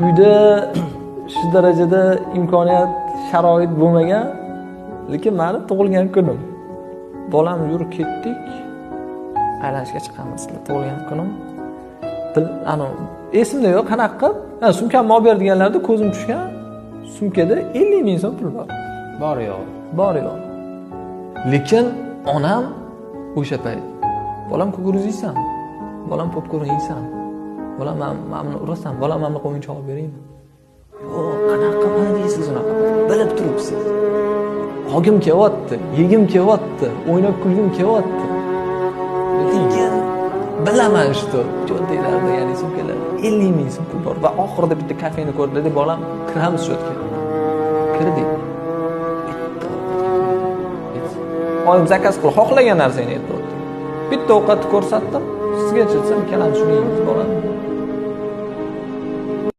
Uyda shu darajada imkoniyat, sharoit bo'lmagan, lekin mani tug'ilgan kunim. Bolam, yur, ketdik, aylanishga chiqamiz, tug'ilgan kunim. Anavi esimda yo'q, qanaqa qilib, ha, sumkamni olib ber deganlarida ko'zim tushgan, sumkada 50 000 so'm pul bor. Bor yo'q. Bor yo'q. Lekin onam o'sha payt: "Bolam, кукуруз yeysanmi? Bolam, popkorn yeysanmi? Bolam, mana buni urasan? Bolam, mana bunaqa o'yinchoq olib beraymi?" "Yo'q, qanaqa qilib deysiz unaqa, bilib turibsiz, olgim kelyapti, yegim kelyapti, o'ynab kulgim kelyapti, lekin bilaman, что cho'ntaklarda, ya'ni sumkalarda 50 000 so'm pul bor." Va oxirida bitta kafeni ko'rdida, "Bolam, kiramiz shu yerga." Kirdik. Bitta ovqatga, oyim заказ qil, xohlagan narsangni aytyapti. Bitta ovqatni ko'rsatdim, "Sizgacha?" desam, "Ikkalamiz shuni yeymiz, bolam."